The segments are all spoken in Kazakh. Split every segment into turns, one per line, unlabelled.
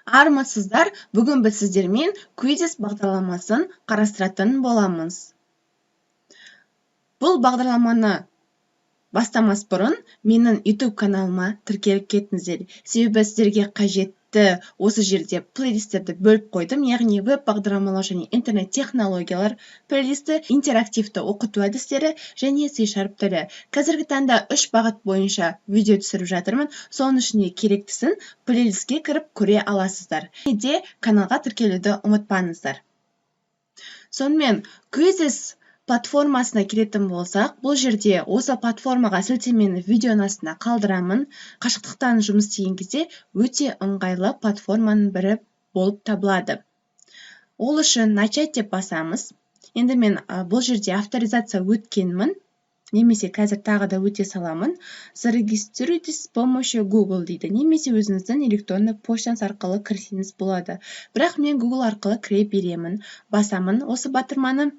Армысыздар! Бүгін біз сіздермен Quizizz бағдарламасын қарастыратын боламыз. Бұл бағдарламаны бастамас бұрын менің YouTube каналыма тіркеліп кетіңіздер. Себебі сіздерге қажетті осы жерде плейлисттерді бөліп қойдым, яғни веб бағдарламалау және интернет технологиялар плейлисті, интерактивті оқыту әдістері және C# тілі. Қазіргі таңда үш бағыт бойынша видео түсіріп жатырмын, соның ішінде керектісін плейлистке кіріп көре аласыздар. Және де каналға тіркелуді ұмытпаңыздар. Сонымен, Quizizz платформасына келетін болсақ, бұл жерде осы платформаға сілтемені видеоның астына қалдырамын. Қашықтықтан жұмыс істеген кезде өте ыңғайлы платформаның бірі болып табылады. Ол үшін «Начать» деп басамыз. Енді мен бұл жерде авторизация өткенмін немесе қазір тағы да өте саламын. «Зарегистрируйтесь с помощью Google» дейді немесе өзіңіздің электронды почтаңыз арқылы кірсеңіз болады, бірақ мен Google арқылы кіре беремін. Басамын осы батырманы.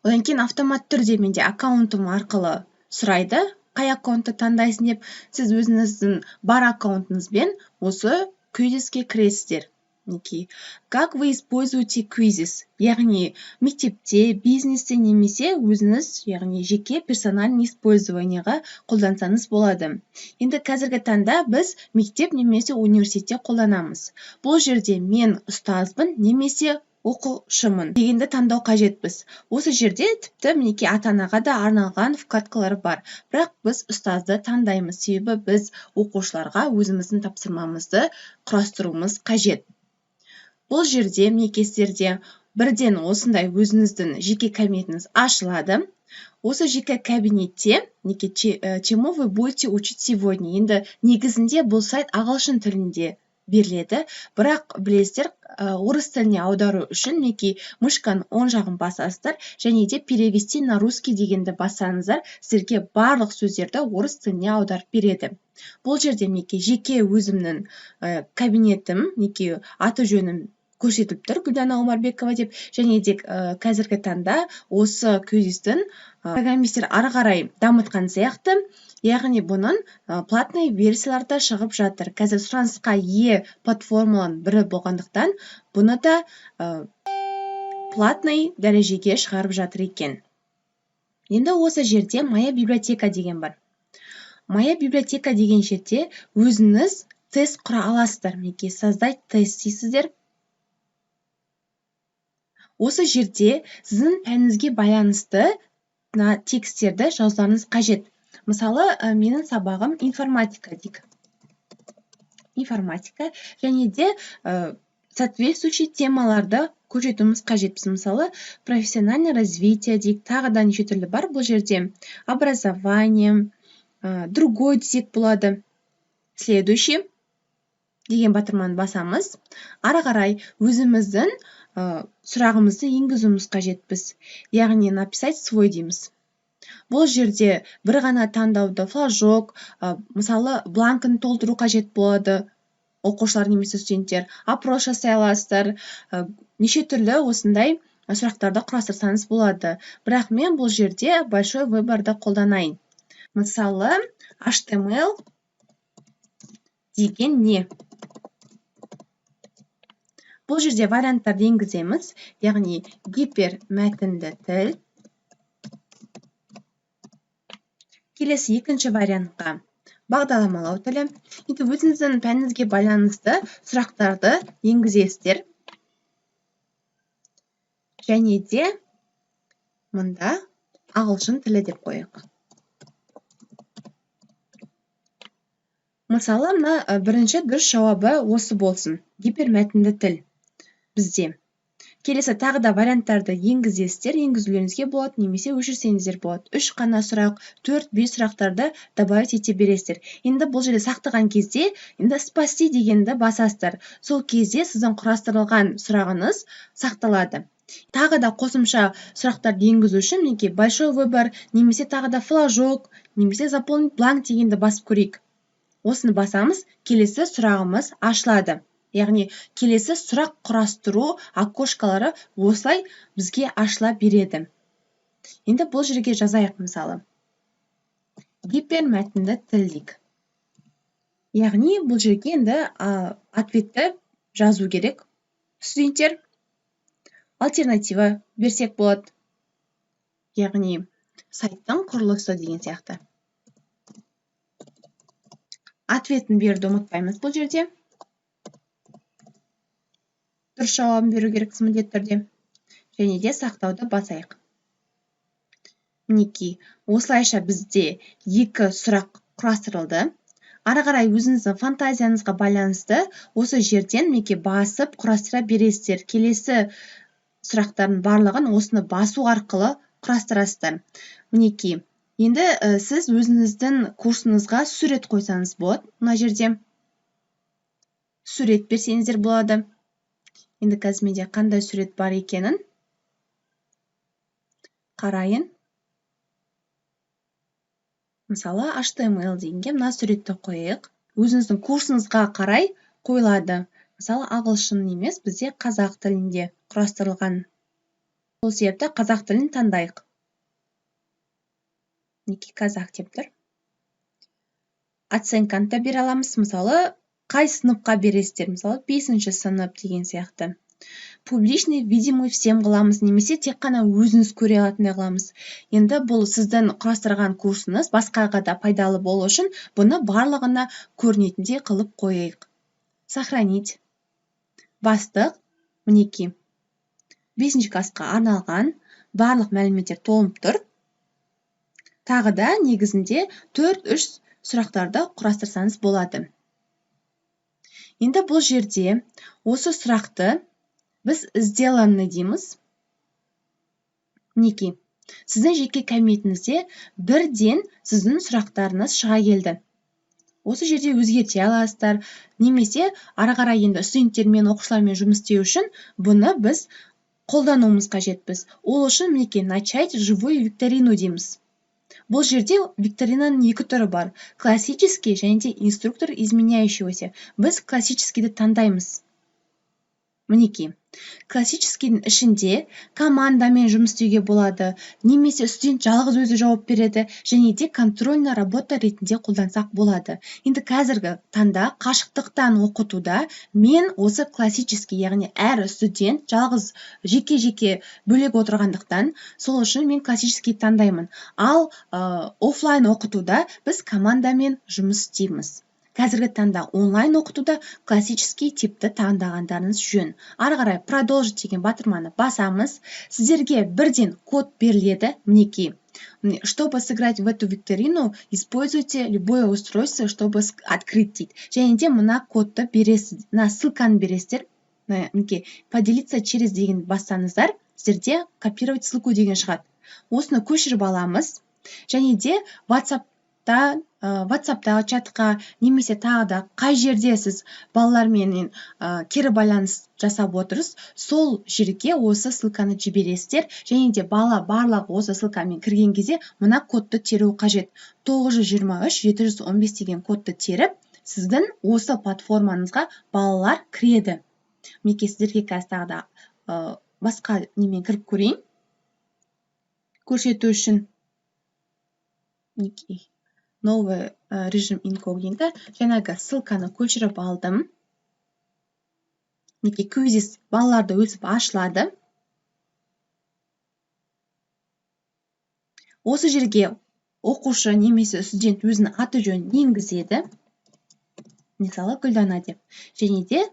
Одан кейін автоматты түрде менде аккаунтым арқылы сұрайды, қай аккаунтты таңдайсың деп. Сіз өзіңіздің бар аккаунтыңызбен осы Quizizz-ке кіресіздер. Мінекей, «Как вы используете Quizizz?», яғни мектепте, бизнесте немесе өзіңіз, яғни жеке, персональный использование ға қолдансаңыз болады. Енді қазіргі таңда біз мектеп немесе университетте қолданамыз. Бұл жерде «Мен ұстазбын» немесе «Оқушымын» дегенді таңдау қажетпіз. Осы жерде тіпті, мінекей, ата анаға да арналған вкладкалар бар, бірақ біз ұстазды таңдаймыз, себебі біз оқушыларға өзіміздің тапсырмамызды құрастыруымыз қажет. Бұл жерде, мінекей, сіздерде бірден осындай өзіңіздің жеке кабинетіңіз ашылады. Осы жеке кабинетте, мінекей, «Чему вы будете учить сегодня?». Енді негізінде бұл сайт ағылшын тілінде беріледі, бірақ, білесіздер, орыс тіліне аудару үшін, мінекей, мышканың оң жағын басасыздар және де «Перевести на русский» дегенді бассаңыздар, сіздерге барлық сөздерді орыс тіліне аударып береді. Бұл жерде, мінекей, жеке өзімнің кабинетім, мінекей, аты жөнім көрсетіліп тұр, Гүлдана Омарбекова деп. Және де қазіргі таңда осы Quizizz-тің программисттер ары қарай дамытқан сияқты, яғни бұның платный версиялары да шығып жатыр. Қазір сұранысқа ие платформалардың бірі болғандықтан, бұны да платный дәрежеге шығарып жатыр екен. Енді осы жерде «Моя библиотека» деген бар. «Моя библиотека» деген жерде өзіңіз тест құра аласыздар. Мінекей, «Создать тест» дейсіздер. Осы жерде сіздің пәніңізге байланысты мына тексттерді жазуларыңыз қажет. Мысалы, менің сабағым информатика дейік, информатика, және де соответствующий темаларды көрсетуіміз қажет. Мысалы, профессиональное развитие дейік, тағы да неше түрлі бар бұл жерде, образование, другой десек болады. «Следующий» деген батырманы басамыз. Ары қарай өзіміздің сұрағымызды енгізуіміз қажетпіз, яғни «Написать свой» дейміз. Бұл жерде бір ғана таңдауды, флажок, мысалы, бланкін толтыру қажет болады. Оқушылар немесе студенттер опрос жасай аласыздар, неше түрлі осындай сұрақтарды құрастырсаңыз болады, бірақ мен бұл жерде большой выбор ды қолданайын. Мысалы, HTML деген не? Бұл жерде варианттарды енгіземіз, яғни гипермәтінді тіл. Келесі, екінші вариантқа бағдарламалау тілі. Енді өзіңіздің пәніңізге байланысты сұрақтарды енгізесіздер және де мында ағылшын тілі деп қояйық. Мысалы, мына бірінші дұрыс жауабы осы болсын, гипермәтінді тіл бізде. Келесі тағы да варианттарды енгізесіздер, енгізулеріңізге болады немесе өшірсеңіздер болады. Үш қана сұрақ, төрт, бес сұрақтарды добавить ете бересіздер. Енді бұл жерде сақтаған кезде, енді «Спасти» дегенді басасыздар. Сол кезде сіздің құрастырылған сұрағыңыз сақталады. Тағы да қосымша сұрақтарды енгізу үшін, мінекей, большой выбор немесе тағы да флажок немесе «Заполнить бланк» дегенді басып көрейік. Осыны басамыз, келесі сұрағымыз ашылады, яғни келесі сұрақ құрастыру окошкалары осылай бізге ашыла береді. Енді бұл жерге жазайық, мысалы, гипермәтінді тіл дейік. Яғни бұл жерге енді ответті жазу керек студенттер. Альтернатива берсек болады. Яғни сайттың құрылысы деген сияқты. Ответін беруді ұмытпаймыз бұл жерде. Дұрыс жауабын беру керексіз міндетті түрде. Және де сақтауды басайық. Мінекей, осылайша бізде екі сұрақ құрастырылды. Ары қарай өзіңіздің фантазияңызға байланысты осы жерден мінекей басып құрастыра бересіздер. Келесі сұрақтардың барлығын осыны басу арқылы құрастырасыздар. Мінекей, енді сіз өзіңіздің курсыңызға сурет қойсаңыз болады. Мына жерде сурет берсеңіздер болады. Енді қазір менде қандай сурет бар екенін қарайын. Мысалы, HTML дегенге мына суретті қояйық. Өзіңіздің курсыңызға қарай қойылады. Мысалы, ағылшын емес, бізде қазақ тілінде құрастырылған. Сол себепті қазақ тілін таңдайық. Мінекей, қазақ деп тұр. Оценканы да бере аламыз. Мысалы, қай сыныпқа бересіздер? Мысалы, 5-ші сынып деген сияқты. Публичный, видимый всем қыламыз, немесе тек қана өзіңіз көре алатындай қыламыз. Енді бұл сіздің құрастырған курсыңыз басқаға да пайдалы болу үшін бұны барлығына көрінетіндей қылып қояйық. Сохранить. Бастық. Мінекей. 5-ші классқа арналған барлық мәліметтер толып тұр. Тағы да негізінде 4-3 сұрақтарды құрастырсаңыз болады. Енді бұл жерде осы сұрақты біз сделанный дейміз. Мінекей, сіздің жеке кабинетіңізде бірден сіздің сұрақтарыңыз шыға келді. Осы жерде өзгерте аласыздар, немесе ары қарай енді студенттермен, оқушылармен жұмыс істеу үшін бұны біз қолдануымыз қажетпіз. Ол үшін мінекей начать живую викторину дейміз. Бұл жерде викторинаның екі түрі бар. Классический және де инструктор изменяющегося. Біз классическийді таңдаймыз. Мінекей, классическийдің ішінде командамен жұмыс істеуге болады, немесе студент жалғыз өзі жауап береді, және де контрольная работа ретінде қолдансақ болады. Енді қазіргі таңда қашықтықтан оқытуда мен осы классический, яғни әр студент жалғыз жеке-жеке бөлек отырғандықтан, сол үшін мен классический таңдаймын. Ал офлайн оқытуда біз командамен жұмыс істейміз. Қазіргі таңда онлайн оқытуда классический типті таңдағандарыңыз жөн. Ары қарай продолжить деген батырманы басамыз. Сіздерге бірден код беріледі. Мінекей. Чтобы сыграть в эту викторину, используйте любое устройство, чтобы открыть дейді. Және де мына кодты бересіз, мына ссылканы бересіздер. Мінекей, поделиться через деген бассаңыздар, сіздерде копировать ссылку деген шығады. Осыны көшіріп аламыз. Және де WhatsApp'тағы чатқа немесе тағы да қай жерде сіз балалармен кері байланыс жасап отырсыз, сол жерге осы ссылканы жібересіздер. Және де бала барлығы осы ссылкамен кірген кезде мына кодты теру қажет. 923 715 деген кодты теріп, сіздің осы платформаңызға балалар кіреді. Мінекей, сіздерге қазір тағы да басқа немен кіріп көрейін көрсету үшін. Мінекей, новый режим инкогнито. Жаңағы ссылканы көшіріп алдым. Мінекей, Quizizz балаларды өсіп ашылады. Осы жерге оқушы немесе студент өзінің аты жөнін енгізеді. Мысалы, Гүлдана деп. Және де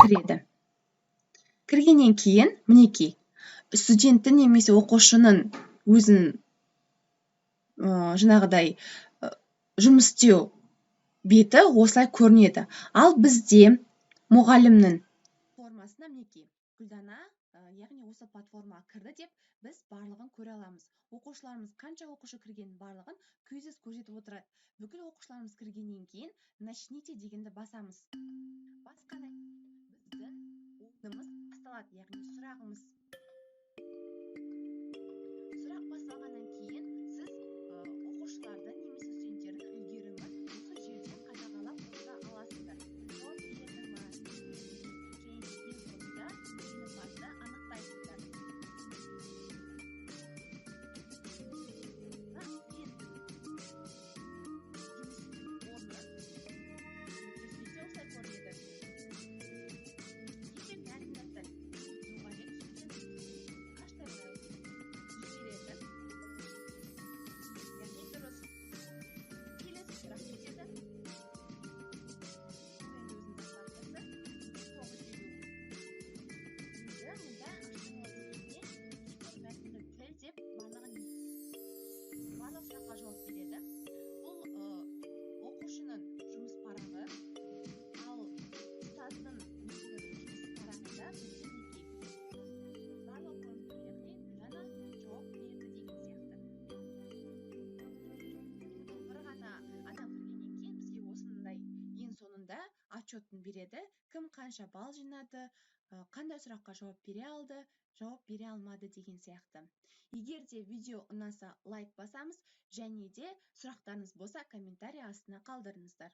кіреді. Кіргеннен кейін, мінекей, студенттің немесе оқушының өзін жаңағыдай жұмыс істеу беті осылай көрінеді. Ал бізде мұғалімнің формасына мінекей Гүлдана, яғни осы платформаға кірді деп біз барлығын көре аламыз. Оқушыларымыз қанша оқушы кіргенін барлығын Quizizz көрсетіп отырады. Бүкіл оқушыларымыз кіргеннен кейін начните дегенді басамыз. Басқаннан біздің ойынымыз басталады, яғни сұрағымыз. Сұрақ басталғаннан кейін сіз оқушылардың немесе студенттердің үлгерімін осы жерден қадағалап отыра аласыздар. Жауап берді ма, және де ең соңында жеңімпазды анықтайсыздар. Мен жұмыс орны соңында отчетін береді: кім қанша балл жинады, қандай сұраққа жауап бере алды, жауап бере алмады деген сияқты. Егер де видео ұнаса, лайк басамыз және де сұрақтарыңыз болса, комментарий астына қалдырыңыздар.